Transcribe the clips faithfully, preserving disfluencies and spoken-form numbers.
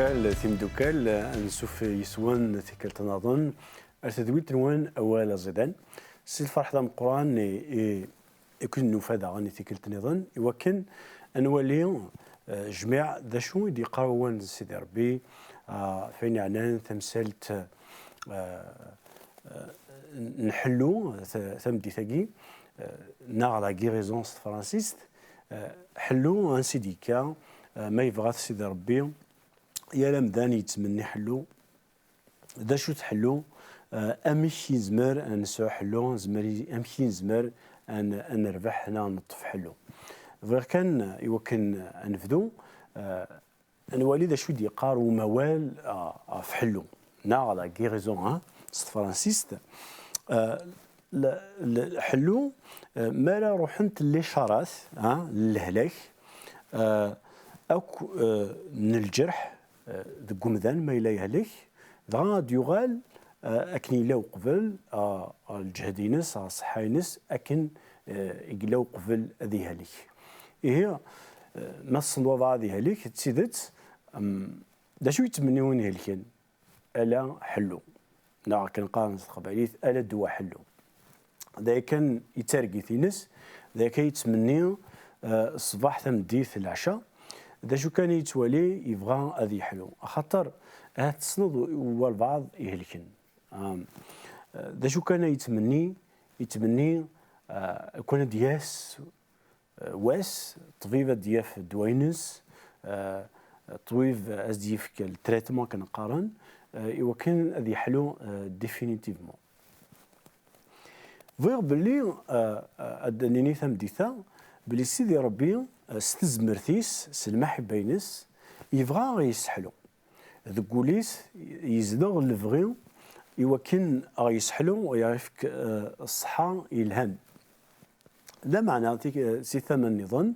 Timeddukal, ansuf yes-wen tikkelt nniḍen ar tedwilt-nwen Awal Aẓidan. S lferḥ d ameqqran i, i, i ken-nufa daɣen i tikkelt nniḍen, i wakken ad nwali, eh, jmiɛ d acu i d-yeqqar wawal n Sidi Ṛebbi, ah, ɣef wayen yeɛnan tamsalt, eh, eh, n ḥellu, ta-, tameddit-agi, eh, neɣ la guérison s tefransist, eh, ḥellu ansi d-yekka, eh, ma yebɣa-t Sidi Ṛebbi, yal amdan yettmenni ḥellu. D acu-t ḥellu? Eh, amek i nezmer ad nesɛu ḥellu? Nezmer i-, amek i nezmer ad n-, ad nerbeḥ neɣ neṭṭef ḥellu? Bɣiɣ kan, i wakken ad nebdu, eh, ad nwali d acu i d-yeqqar umawal, ah, ɣef ḥellu, neɣ la guérison, hein, s tefransist. Eh, le-, le-, ḥellu, eh, mi ara ruḥent licarat, hein, n lehlak, eh, akk, eh, n lǧerḥ, eh, deg umdan ma yella yehlek, dɣa ad d-yuɣal, eh, akken yella uqbel, eh, ɣer lǧehd-ines, ɣer ṣṣeḥḥa-ines, akken, eh, i yella uqbel ad yehlek. Ihi, eh, ma tessneḍ wabɛaḍ yehlek, d tidet, em, d acu yettmenni win ihelken? Ala ḥellu. Neɣ akken qqaren s teqbaylit, ala ddwa ḥellu. D aya kan i d targit-ines, d aya kan yettmenni, eh, ṣṣbeḥ, tameddit, leɛca. D acu kan i yettwali, yebɣa ad yeḥlu. Axaṭer, ahat tessneḍ walbeɛḍ ihelken. Am, eh, d acu kan ay yettmenni, yettmenni, eh, kan ad d-yas, eh, wass, ṭṭbib ad d-yaf ddwa-ines, eh, ṭṭbib ad d-yefk le traitement akken qqaren, eh, i wakken ad yeḥlu, eh, définitivement. Bɣiɣ belli, eh, ad d-nini tameddit-a, belli Sidi Ṛebbi, eh, s tezmert-is, s lmaḥibba-ines, yebɣa ad ɣ-yesseḥlu. Deg wul-is yezdeɣ lebɣi i wakken ad ɣ-yesseḥlu, ad ɣ-yefk, eh, ṣṣeḥḥa yelhan. Lameɛna, tik-, si tama nniḍen,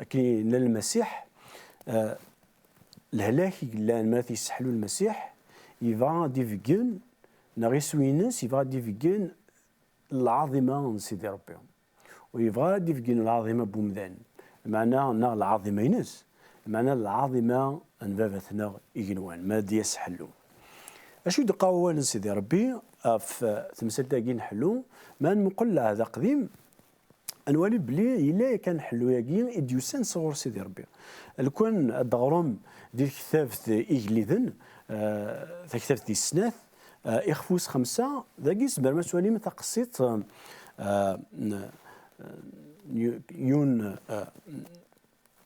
akken yenna Lmasiḥ, eh, lehlak i yellan mi ara t-yesseḥlu Lmasiḥ, yebɣa ad d-ibeggen, neɣ iswi-ines, yebɣa ad d-ibeggen lɛaḍima n Sidi Ṛebbi. U yebɣa ad d-ibeggen lɛaḍima n wemdan, meɛna, neɣ lɛaḍima-ines, meɛna lɛaḍima n Baba-tneɣ igenwan, ma ad d-yas ḥellu. Acu i d-yeqqar wawal n Sidi Ṛebbi ɣef, eh, temsalt-agi n ḥellu? Ma nmuqel Lɛehd Aqdim, ad nwali belli yella yakan ḥellu-agi i d-yusan sɣur SidiṚebbi. Lukan ad d-teɣrem di tektabt Igelliden, eh, taktabt tis snat, eh, ixef wis xemsa, dagi tzemrem ad twalim taqsiṭ, eh, n, n, yun, eh,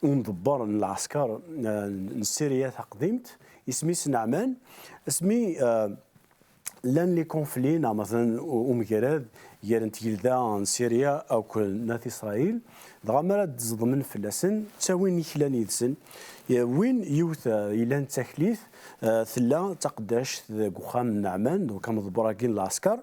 umḍebber n lɛesker, eh, n Sirya taqdimt, isem-is Naɛman, asmi, eh, llan les conflits, neɣ matalan u-, umgarad gar n tgelda n Sirya akked n At Isṛayil, dɣa mi ara d-ẓedmen fell-asen, ttawin iklan yid-sen, wwin yiwet, eh, yellan d taklit, eh, tella d taqeddact deg uxxam n Naɛman, donc amḍebber-agi n lɛesker,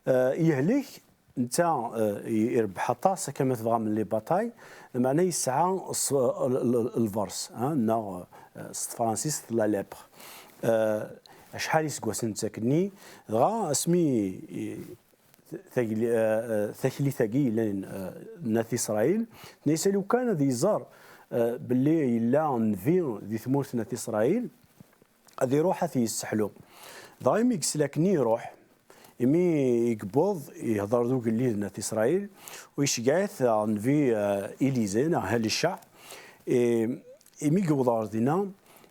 eh, yehlek, netta, eh, i-, irebbeḥ aṭas, akka ma tebɣam, les batailles, meɛna yesɛa ṣ-, l-, l-, lbers, hein, neɣ, eh, s tefransist, la lèpre. Eh, acḥal iseggasen d takni, dɣa asmi i-, tagli-, eh, eh, taklit-agi yellan, eh, n At Isṛayil, tenna-yas lukan ad iẓer, eh, belli yella nnbi di tmurt n At Isṛayil, ad iruḥ ad t-yesseḥlu. Dɣa imi yesla akken iruḥ, imi yewweḍ, yehder d ugellid n At Isṛayil, u iceggeɛ-it nnbi, eh, Iliza neɣ Alica. Eh, imi yewweḍ ɣer dinna,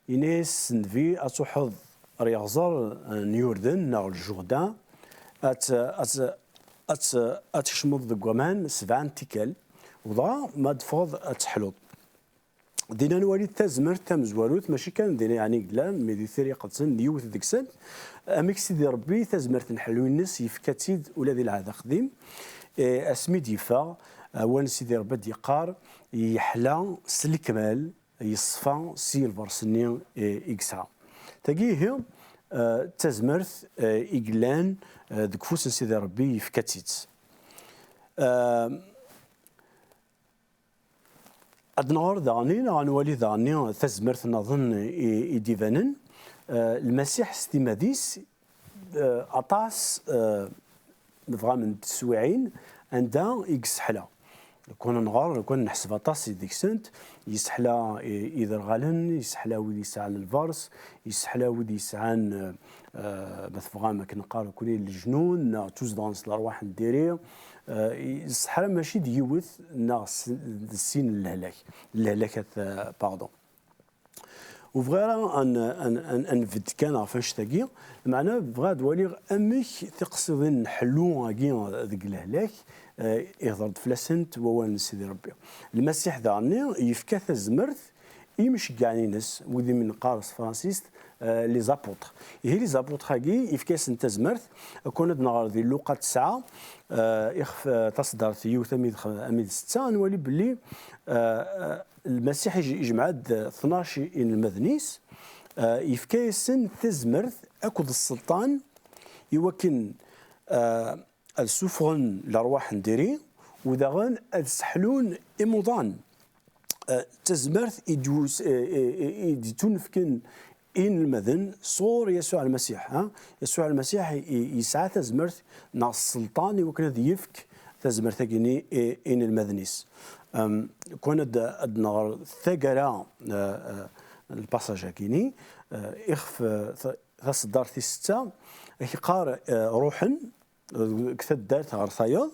yenna-yas nnbi ad truḥeḍ ɣer yeɣẓer, eh, n Yurden neɣ Ljurdan, ad t-, ad t-, ad t-, ad tkecmeḍ deg waman sebɛa n tikkal, u dɣa ma d-teffɣeḍ ad teḥluḍ. Dinna nwali tazmert tamezwarut, mačči kan dinna, yeɛni, yellan, mi di Tira Iqedsen d yiwet deg-sent, amek Sidi Ṛebbi tazmert n ḥellu-ines yefka-tt-id ula di Lɛehd Aqdim, eh, asmi d-yeffeɣ, awal n Sidi Ṛebbi ad d-yeqqar, yeḥla s lekmal, yeṣfa si lbers-nni, eh, i yesɛa. Tagi ihi, eh, d tazmert, eh, i yellan, eh, deg ufus n Sidi Ṛebbi, yefka-tt-id. Eh, Ad nɣer daɣen, neɣ ad nwali daɣen tazmert nniḍen i, i d-ibanen. Eh, Lmasiḥ s timmad-is, eh, aṭas, eh, nebɣa n teswiɛin anda i yesseḥla. Lukan nɣer, lukan neḥseb aṭas deg-sent, yesseḥla i-, iderɣalen, yesseḥla wid yesɛan lbers, yesseḥla wid yesɛan, eh, eh, ma tebɣam akken neqqar nekkni, leǧnun, neɣ ttuzedɣen s lerwaḥ n diri, eh, yesseḥra mačči d yiwet neɣ s-, d sin n lehlak, lehlakat, eh, pardon. Ur bɣiɣ ara ad n-, ad n-, ad n-, ad nbedd kan ɣef annect-agi, meɛna bɣiɣ ad waliɣ amek tiqsiḍin n ḥellu-agi deg lehlak, eh, ihḍer-d fell-asent wawal n Sidi Ṛebbi. Lmasiḥ daɣenni yefka tazmert i imceggɛen-ines, wid i neqqar s tefransist, eh, les apôtres. Ihi les apôtres-agi yefka-yasen tazmert, akken ad nɣer di Luqa tesɛa, eh, ixef, eh, taṣeddart yiwet ami d x-, ami d setta, ad nwali belli, eh, eh, Lmasiḥ ij-, ijmeɛ-d tnac inelmaden-is, eh, yefka-yasen tazmert akked sselṭan i wakken, eh, ad suffɣen lerwaḥ n diri, u daɣen ad sseḥlun imuḍan. Eh, d tazmert i d-, eh, eh, eh, i d-ittunefken i inelmaden sɣur Yasuɛ Lmasiḥ, ha? Yasuɛ Lmasiḥ i, i, yesɛa tazmert neɣ sselṭan i wakken ad yefk tazmert-agi-nni i, i inelmaden-is. Em, kwan ad, ad nɣer taggara, eh, eh, lpasaj-agi-nni, eh, ixef, eh, ta-, taṣeddart tis setta, ak-iqqar, eh, ruḥen, deg taddart ɣer tayeḍ,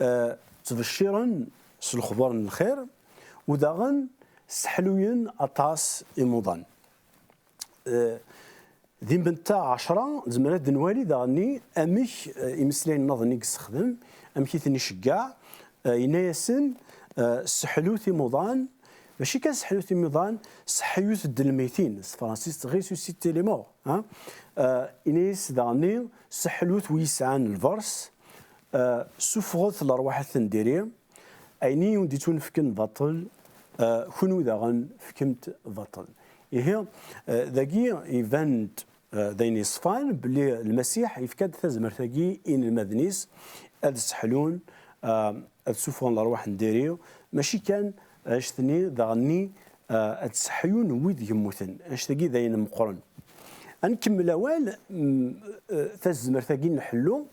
eh, ttbecciren s lexbar n lxir, u daɣen sseḥluyen aṭas imuḍan. Eh, di Menta ɛecra, nezmer ad nwali daɣenni amek, eh, imeslayen nniḍen i yessexdem, amek i ten-iceggeɛ, eh, yenna-yasen, eh, sseḥlut imuḍan, mačči kan sseḥlut imuḍan, sseḥyut-d lmeytin, s tefransist, ressuscitez les morts, ha? Eh, yenna-yas daɣenni, sseḥlut wi yesɛan lbers, eh, suffɣet lerwaḥ ad ten-diri, ayen i wen-d-ittunefken baṭel, eh, kunwi daɣen fkem-t baṭel. Ihi, eh, dagi iban-d, eh, d ayen yeṣfan belli Lmasiḥ yefka-d tazmert-agi i inelmaden-is ad sseḥlun, eh, ad suffɣen lerwaḥ n diri, mačči kan annect-nni daɣenni, eh, ad sseḥyun wid yemmuten. Annect-agi d ayen meqqren. Ad nkemmel awal, mm, eh, tazmert-agi n ḥellu,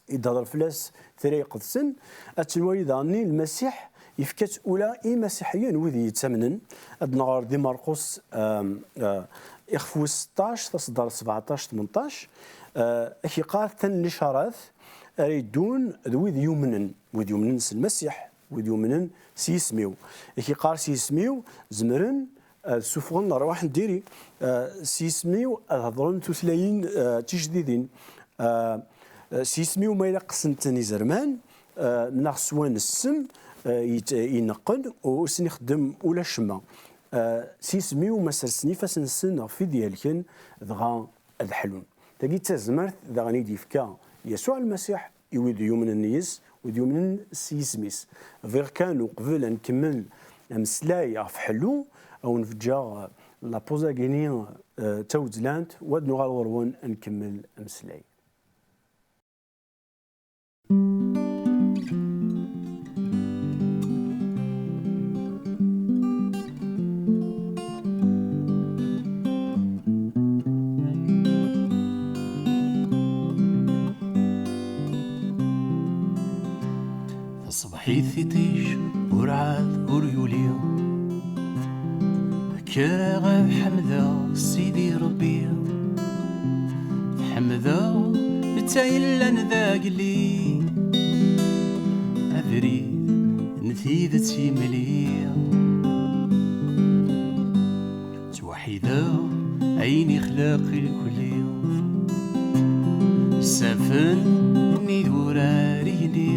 i d-tehder fell-as Tira Iqedsen, ad tt-nwali daɣenni Lmasiḥ yefka-tt ula i imasiḥiyen, wid yettamnen. Ad nɣer di Marqus, um, uh, ixef wis seṭṭac, taṣeddart sebɛeṭṭac, tmenṭac, uh, ak-iqqar, atan licarat ara yeddun d wid yumnen, wid yumnen s Lmasiḥ, wid yumnen s yisem-iw. Ak-iqqar, s yisem-iw zemren ad suffɣen lerwaḥ n diri, uh, s yisem-iw ad hedren tutlayin, uh, tijdidin. Ah, s yisem-iw ma ilaq qesnten izerman, ah, neɣ swan ssem, ah, yet-, ineqqen, ur sen-ixeddem ula cemma. Ah, s yisem-iw ma sersen ifassen-nsen ɣef wid ihelken, dɣa ad ḥlun. Tagi d tazmert daɣen i d-yefka Yasuɛ Lmasiḥ i wid yumnen yis, wid yumnen s yisem-is. Bɣiɣ kan uqbel ad nkemmel ameslay ɣef ḥellu, ad wen-ǧǧeɣ, ah, la pause-agi-ni, eh, d tawezlant, u ad nuɣal ɣur-wen ad nkemmel ameslay. Taṣebḥit iṭij ur ɛad ur yuli. Kkreɣ ad ḥemdeɣ Sidi Ṛebbi. Ḥemdeɣ netta yellan d agli. Abrid n tidet yemli. Ttwaḥideɣ ayen ixleq irkelli. Safen idurar igenni.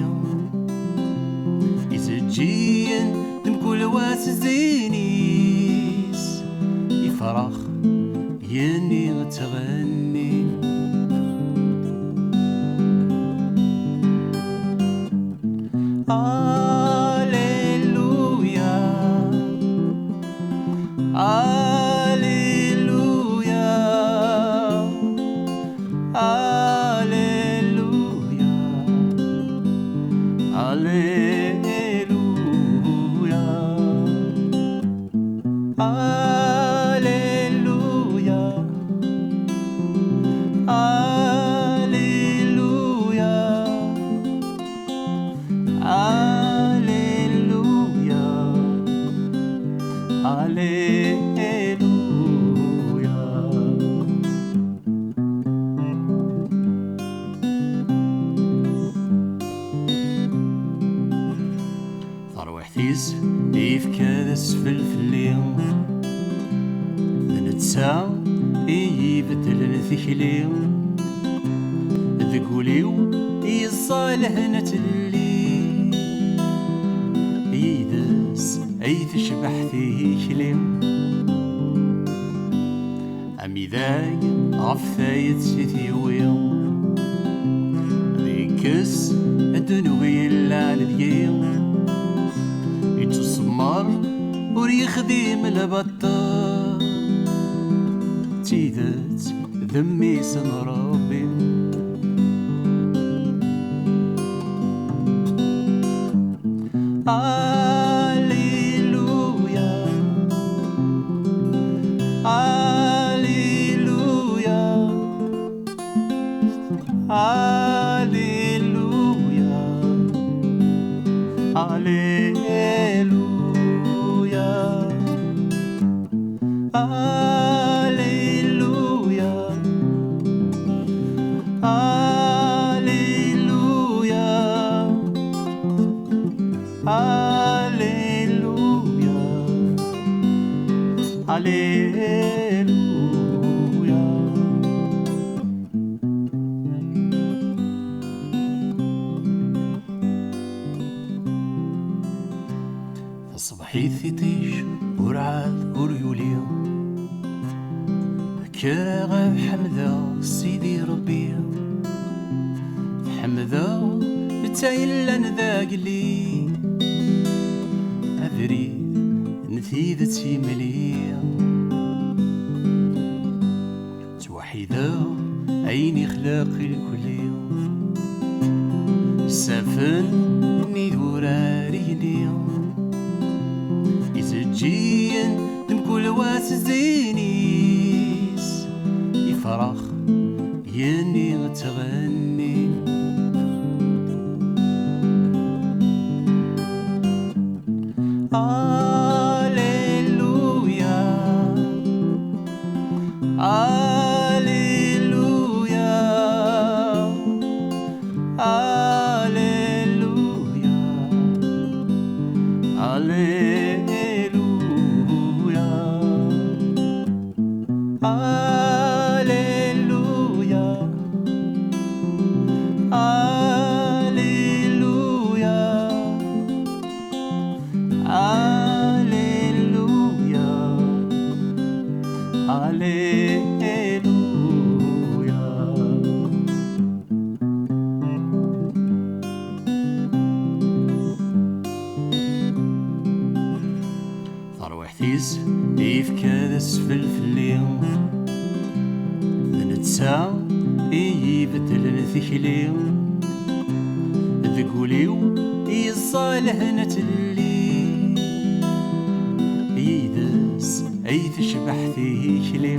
Izeǧǧiyen d mkul wa s zzin-is. Ifrax yenni ttɣenni. Alleluia. Alleluia. Alleluia. Alleluia. Alleluia. Alleluia. fell-i. D netta i yi-ibeddlen tikli, deg wul-iw yeẓẓa lehna tlelli, yid-s ay tecbeḥ tikli. Amidag ɣef tayet i t-yewwi, d ikkes ddunwi yellan deg-i, yettusemmer ur yexdim lbaṭel, d tidet d mmi-s n Ṛebbi. Alleluia, Alleluia, Alleluia, Alleluia, Alleluia, Alleluia, Alleluia, Alleluia. Taṣebḥit iṭij ur ɛad ur yuli, kkreɣ ad ḥemdeɣ Sidi Ṛebbi. Ḥemdeɣ netta yellan d agli, abrid n tidet yemli. Ttwaḥideɣ ayen ixleq irkelli, isaffen n idurar igenni, izeǧǧiyen d mkul wa s zzin-is, ifrax yenni ttɣenni. Alleluia, Alleluia, Alleluia, Alleluia, Alleluia, Alleluia. Alleluia, Alleluia. Tarwiḥt-is yefka d asfel fell-i, d netta i yi-ibeddlen tikli, deg wul-iw yeẓẓa lehna tlelli, yid-s ay tecbeḥ tikli.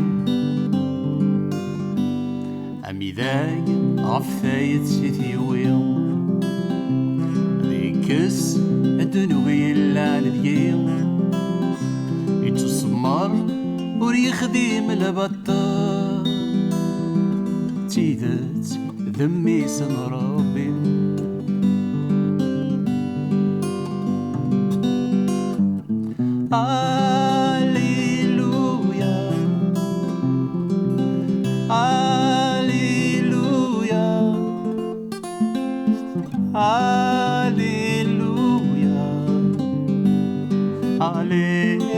Amidag ɣef tayet i t-yewwi, d ikkes ddunwi yellan deg-i, yettusemmer ur yexdim lbaṭel, d tidet d mmi-s n Ṛebbi. Alleluia, Alleluia, Alleluia, Alleluia.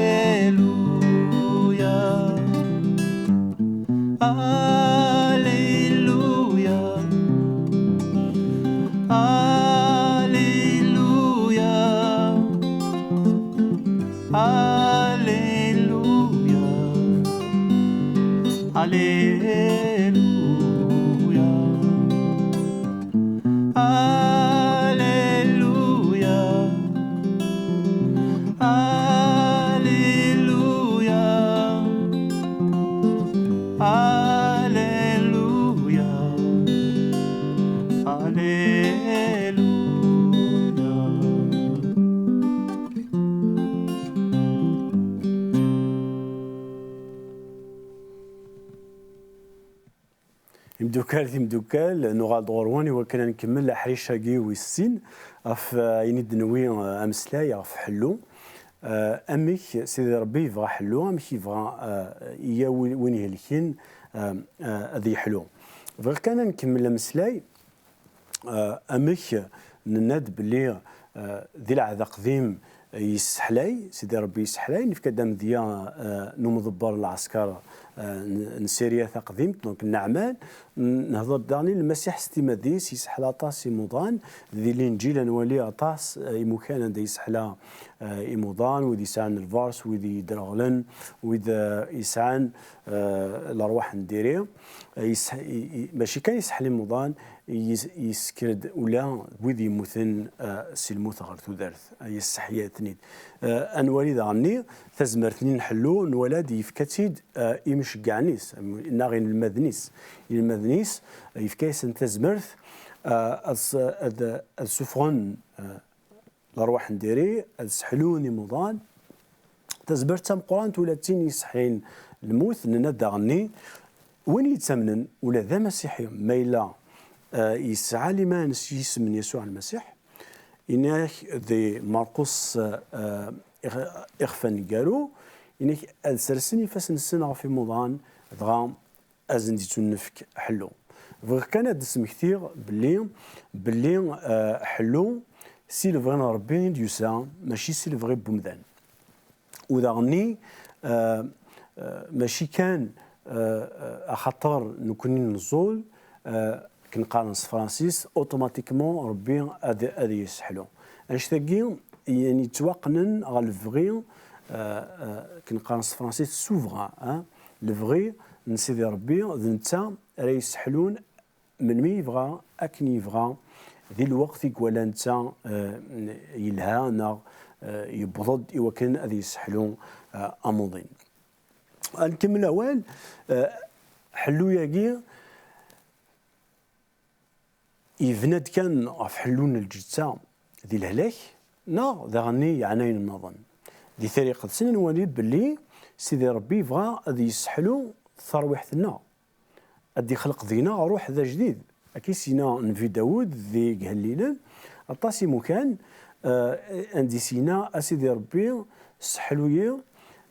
Alleluia, Alleluia, Alleluia, Alleluia, Alleluia, Alleluia. Alleluia, Alleluia. Imdukkal, timdukkal, nuɣal-d ɣur-wen i wakken ad nkemmel aḥric-agi wis sin ɣef, eh, ayen i d-newwi, eh, ameslay ɣef ḥellu. Eh, amek Sidi Ṛebbi yebɣa ḥellu, amek yebɣa, eh, i win, win ihelken, eh, eh, ad yeḥlu. Bɣiɣ kan ad nkemmel ameslay, eh, amek nenna-d belli, eh, di lɛehd aqdim yesseḥlay, Sidi Ṛebbi yesseḥlay, nefka-d amedya, eh, n umḍebber n lɛesker, eh, n, n Sirya taqdimt, donc Naɛman, n-, nehḍer daɣen i Lmasiḥ s timmad-is, yesseḥla aṭas imuḍan, di Linǧil ad nwali aṭas, eh, imukan anda yesseḥla, eh, imuḍan, wid yesɛan lbers, wid yedreɣlen, wid, eh, yesɛan, eh, lerwaḥ n diri. Eh, yes-, i, i, mačči kan yesseḥla imuḍan, yes-, yessker-d ula wid yemmuten, eh, si lmut ɣer tudert. Eh, yesseḥya-ten-id. Eh, ad nwali daɣen-nni tazmert-nni n ḥellu, nwala-d yefka-tt-id, eh, imceggɛen-is, neɣ inelmaden-is. Inelmaden-is, eh, yefka-yasen tazmert, eh, ad s-, ad, ad sufɣen, eh, lerwaḥ n diri, ad sseḥlun imuḍan. Tazmert d tameqqrant ula d tin yesseḥyin lmut, nenna daɣen-nni, win yettamnen, ula d amasiḥi, ma yella, eh, yesɛa liman s yisem n Yasuɛ Lmasiḥ, inak di Marqus, eh, ix-, ixef aneggaru, inak ad sersen ifassen-nsen ɣef imuḍan, dɣa ad sen-d-ittunefk ḥellu. Bɣiɣ kan ad d-smektiɣ belli, belli, eh, ḥellu si lebɣi n Ṛebbi i d-yusa, mačči si lebɣi n wemdan. U daɣen-nni, eh, eh, mačči kan, eh, eh, axaṭer nekkni neẓẓul, eh, akken qqaren s tefransist, automatiquement Ṛebbi ad, ad yesseḥlu. Annect-agi, yani, yettwaqqnen ɣer lebɣi, eh, eh, akken qqaren s tefransist, souverain, hein, lebɣi n Sidi Ṛebbi, d netta ara yesseḥlun melmi yebɣa, akken yebɣa, di lweqt i iwala netta, eh, yelha neɣ, eh, yewweḍ-d i wakken ad yesseḥlu, eh, amuḍin. Ad nkemmel awal, eh, ḥellu-agi yebna-d kan ɣef ḥellu n lǧetta di lehlak, neɣ daɣen-nni yeɛnayen nniḍen. Di Tira Iqedsen nwali belli Sidi Ṛebbi yebɣa ad yesseḥlu tarwiḥt-nneɣ, ad d-ixleq deg-neɣ ṛuḥ d ajdid. Akka i s-yenna Nnbi Dawed di Ihellilen, aṭas imukan, eh, anda i s-yenna, a Sidi Ṛebbi, sseḥlu-yi,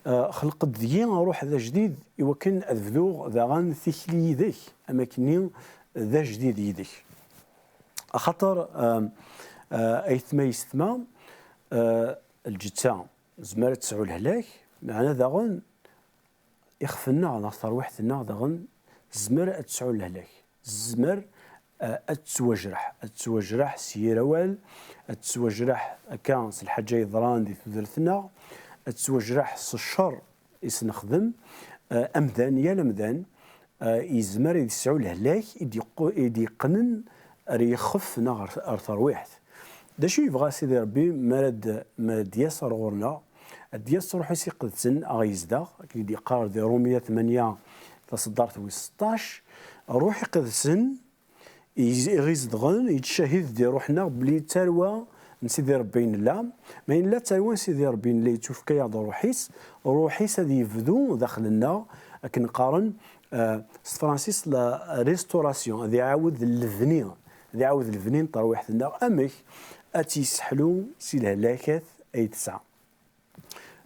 eh, xleq-d deg-i ṛuḥ d ajdid, i wakken ad bduɣ daɣen tikli yid-k, am akkenni d ajdid yid-k. Axaṭer, eh, eh, aytma yessetma, eh, lǧetta tezmer ad tesɛu lehlak, meɛna daɣen ixef-nneɣ neɣ tarwiḥt-nneɣ daɣen tezmer ad tesɛu lehlak. Tezmer, eh, ad tettwajreḥ, ad tettwajreḥ s yir awal, ad tettwajreḥ akka s lḥaǧa yeḍran di tudert-nneɣ, ad tettwajreḥ s ccer i s-nexdem. Eh, amdan, yal amdan, eh, yezmer ad yesɛu lehlak i d-yeqqu-, i d-yeqqnen ar yixef neɣ ar, ar terwiḥt. D acu yebɣa Sidi Ṛebbi mi ara d-, mi ara d-yas ar ɣur-neɣ? Ad d-yas s Ṛuḥ-is Iqedsen a ɣ-yezdeɣ, akken i d-yeqqar di Ṛumya tmanya taṣeddart wis seṭṭac. Ṛuḥ Iqedsen i ɣ-izedɣen yettcahid di ṛuḥ-nneɣ belli d tarwa n Sidi Ṛebbi i nella. Ma yella d tarwa n Sidi Ṛebbi i nella, yettwefka-yaɣ-d Ṛuḥ-is, Ṛuḥ-is ad yebdu daxel-nneɣ, akken qqaren, eh, s tefransist la restauration, ad iɛawed lebni, ad iɛawed lebni n terwiḥt-nneɣ. Amek? Ad tt-yesseḥlu si lehlakat ay tesɛa.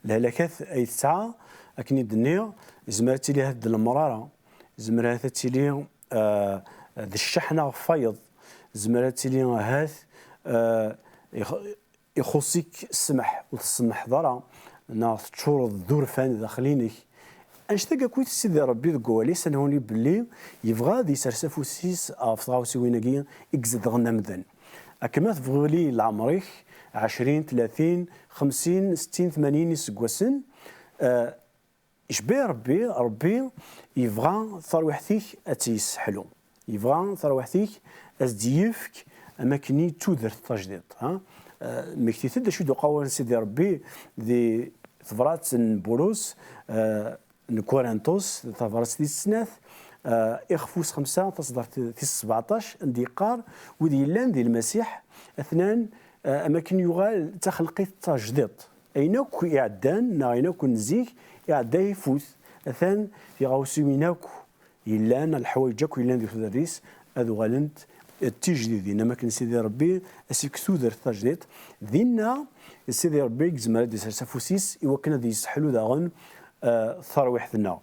Lehlakat ay tesɛa, akken i d-nniɣ, yezmer ad tili ahat d lemrara, yezmer ahat ad tili, eh, d cceḥna ɣef wayeḍ, yezmer ad tili ahat, eh, ix-, ixuṣ-ik ssmaḥ, ur tsemmeḥeḍ ara, neɣ teččureḍ d urfan daxel-inek. Annect-agi akk i Sidi Ṛebbi deg wawal-is, ad nwali belli yebɣa ad yessers afus-is ɣef tɣawsiwin-agi i izedɣen amdan. Akken ma tebɣuli leɛmer-ik, ɛecrin, tlatin, xemsin, settin, tmanyin iseggasen, eh, icebbi Ṛebbi, Ṛebbi yebɣa tarwiḥt-ik ad tt-yesseḥlu. Yebɣa tarwiḥt-ik ad s-d-yefk am akken i d tudert tajdiṭ, ha? Eh, mmektit-d acu i d-uqawal n Sidi Ṛebbi di tebrat n Bulus, eh, n Kurintus, tabrat tis snat, eh, ixef wis xemsa, taṣeddart tis sbeɛṭac, anda yeqqar, wid yellan di Lmasiḥ, atnan, eh, am akken yuɣal d taxelqit tajdiṭ. Ayen akk iɛeddan, neɣ ayen akk n zik, iɛedda ifut. Atan tiɣawsiwin akk yellan, leḥwayeǧ akk yellan di tudert-is, ad uɣalent d tijdidin, am akken Sidi Ṛebbi a s-ifk tudert tajdidt, dinna Sidi Ṛebbi yezmer ad d-isers afus-is i wakken ad yesseḥlu daɣen, eh, tarwiḥt-nneɣ.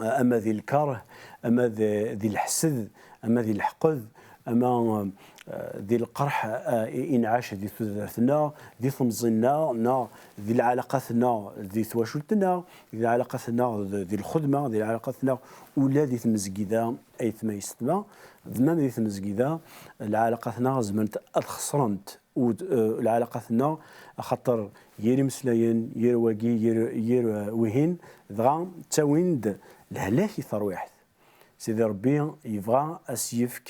Eh, ama di lkeṛh, ama di, di leḥsed, ama di leḥqed, ama, eh, di lqerḥ, eh, i, i nɛac di tudert-nneɣ, di temẓi-nneɣ, neɣ di lɛalaqat-nneɣ di twacult-nneɣ, di lɛalaqat-nneɣ d, di lxedma, di lɛalaqat-nneɣ ula di tmezgida, aytma yessetma, d même di tmezgida, lɛalaqat-nneɣ zemrent ad xeṣrent, u d, eh, lɛalaqat-nneɣ, axaṭer yir imeslayen, yir wagi, yir, yir, eh, wihin, dɣa ttawin-d lehlak i terwiḥt. Sidi Ṛebbi yebɣa a s-yefk,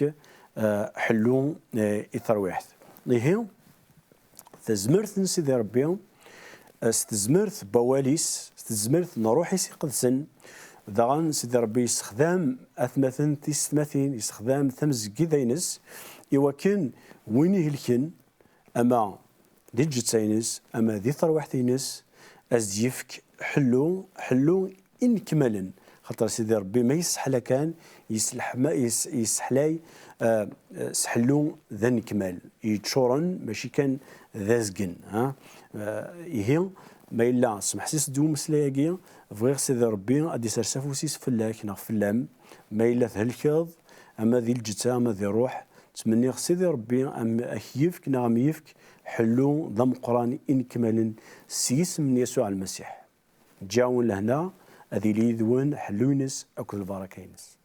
eh, ḥellu, eh, i terwiḥt. Ihi, tazmert n Sidi Ṛebbi, eh, s tezmert n wawal-is, s tezmert n Ṛṛuḥ-is Iqedsen, daɣen Sidi Ṛebbi yessexdam atmaten, tisetmatin, yessexdam tamezgida-ines, i wakken win ihelken, ama di lǧetta-ines, ama di terwiḥt-ines, a s-d-yefk ḥellu, ḥellu inekmalen. Xaṭer Sidi Ṛebbi ma yesseḥla kan, yesleḥma-, yes-, yesseḥlay, eh, s ḥellu d anekmal, yeččuren, mačči kan d azgen, ha? Eh, ihi, ma yella, smeḥsis-d i umeslay-agi, bɣiɣ Sidi Ṛebbi ad d-isers afus-is fell-ak neɣ fell-am, ma yella thelkeḍ, ama di lǧetta, ama di ṛṛuḥ, ttmenniɣ Sidi Ṛebbi am-, a k-yefk neɣ am-yefk ḥellu d ameqqran inekmalen s yisem n Yasuɛ Lmasiḥ. Ǧǧiɣ-awen lehna, ad yili yid-wen ḥellu-ines akked lbaraka-ines.